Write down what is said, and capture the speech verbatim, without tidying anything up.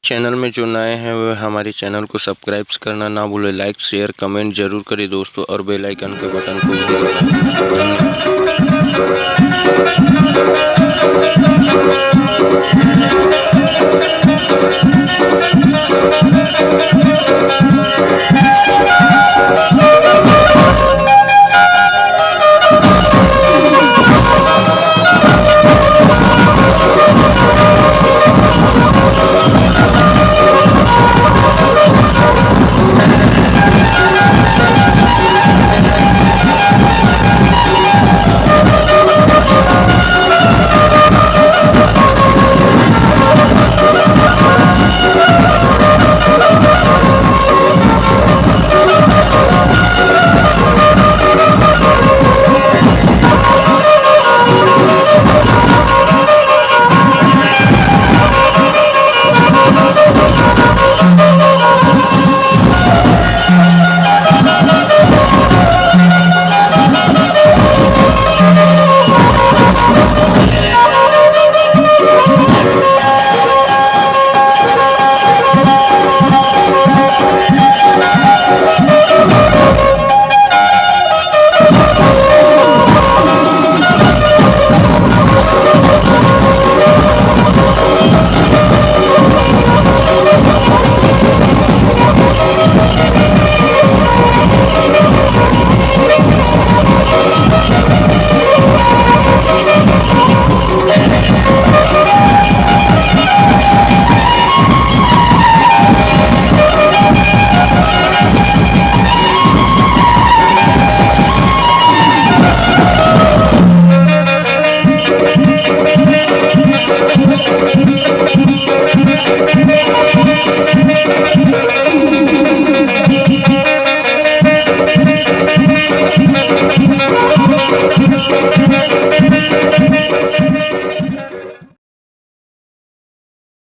Channel में जो नए हैं, वे हमारे चैनल को सब्सक्राइब करना ना भूलें। लाइक, शेयर, कमेंट जरूर करें दोस्तों, और बेल आइकन के बटन को भी दबाएं। धन्यवाद।